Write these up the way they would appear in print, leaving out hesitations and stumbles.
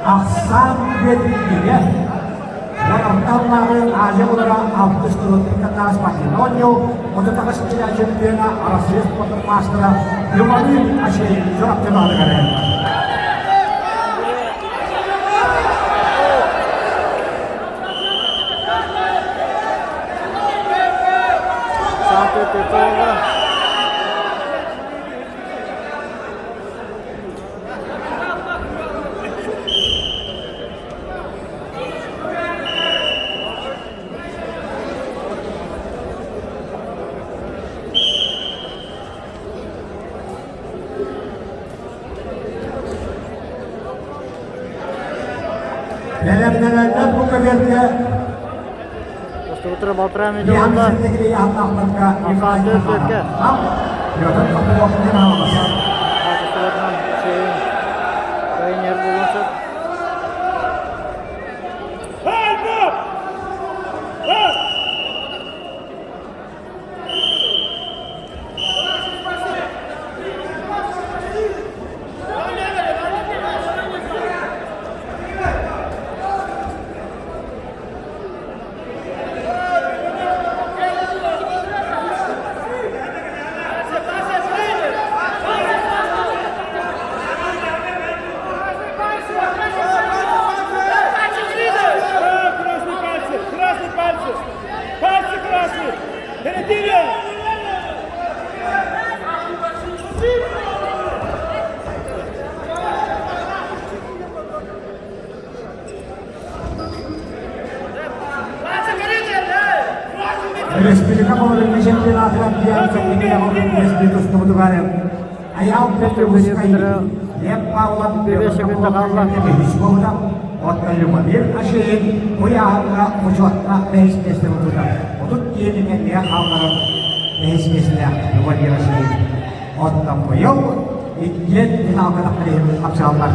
Ахсаан үөтүллүгэ Уонталлааҕы Азия оҕолоро алтыс тылын спортивнай оонньуу 38 киилэ чемпиона Арассыыйа спордун маастара Любомир Ашеев Чурапчы баһылыгар Санкт-Петербурга. Бэлэмнэнэллэр бу көбүөргэ Утро балтараа мүнүүтэ буолла. Ахсаан Петр Попов Тренер буолуон сөп. Красный пальцы! Пальцы красные! Перед Республика Молодежи чемпионатыгар диэн кэнники оҕолорун тустубутугар Айаал Петровскай, Лев Павлов, Петр Попов, оттон Любомир Ашеев куйааһыҥҥа бочуоттаах бэһис миэстэ ылбыта. 30 киһини кэннигэ хаалларан бэһис миэстэлээх Любомир Ашеев. Оттон быйыл иккиэн финалга тахсар хапсыаллар.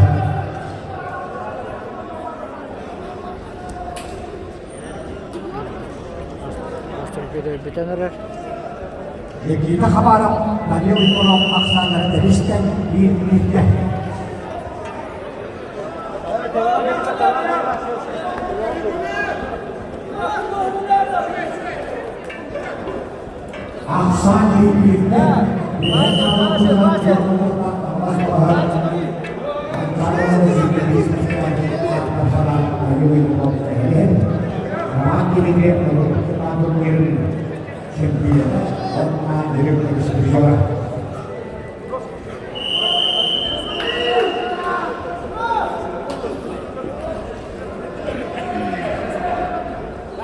Бүтэн эрэр. Никита Хабаров, Данил Иванов ахсааннара тэбистэн биир бииргэ. Ахсаан биир бииргэ.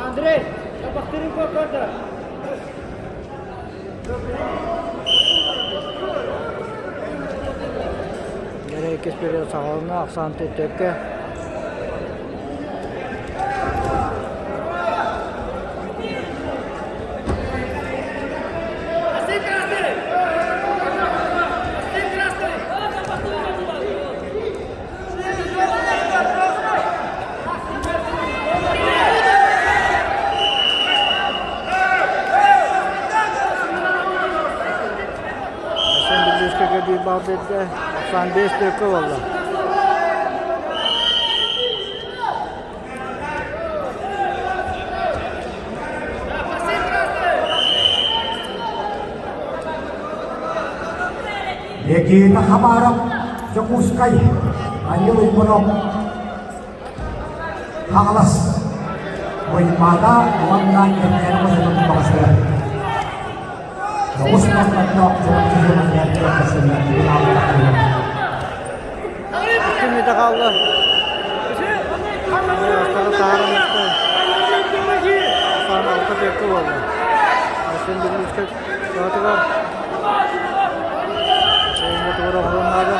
Андрей, повтори кордон. Дьэ иккис период саҕаланна, ахсаан төттөккө. Sen Бүлүүскэгэ биир баал биэрдэ, 95 төлкө буолла. Никита Хабаров, Дьокуускай, Данил Иванов. Хаҥалас Уйбаата уонна Кэптээн хотунун баҕастара. Тоҕус мохтоох Ким это хаалла? Астары таһааран Саана алта пекка буолла. Астын Бүлүүскэ саатыгар Оҥотугар оһолоннаада.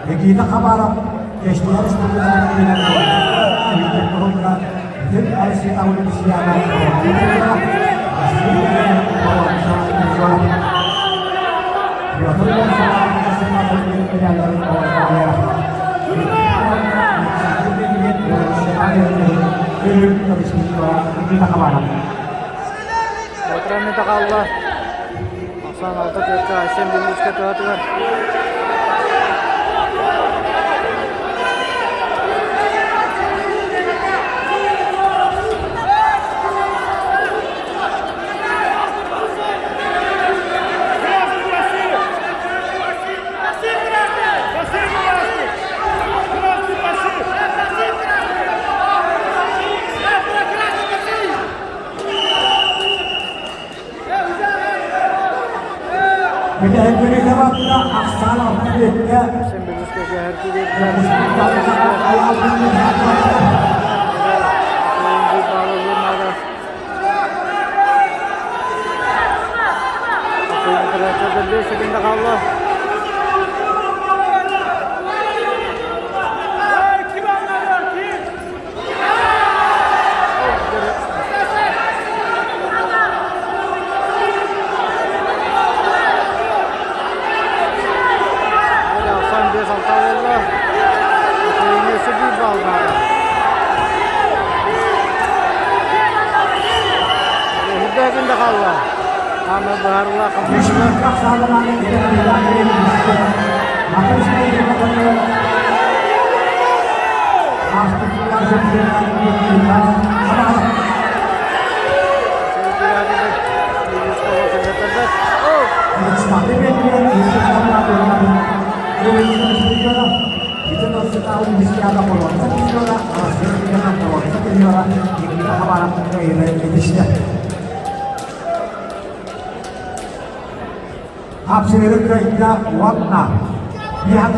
Никита Хабаров Кэштиэр республикатын Бүтүн Россия Олимпиада Никита Хабаров. Отраммыта хаалла. Ахсаан алта түөркэ Айсен Бүлүүскэ туһатыгар. Бүтэһик ахсаан алта бүөккэ Айсен Бүлүүскэ кэһэрки биэрдилэр. Секунда хаалла. Ахсан бес алта буолла. Өссө биир баал наада. Үрдээгин да хаалла. Аны быһаарылла Хапсыгыры кыайда уонна биһан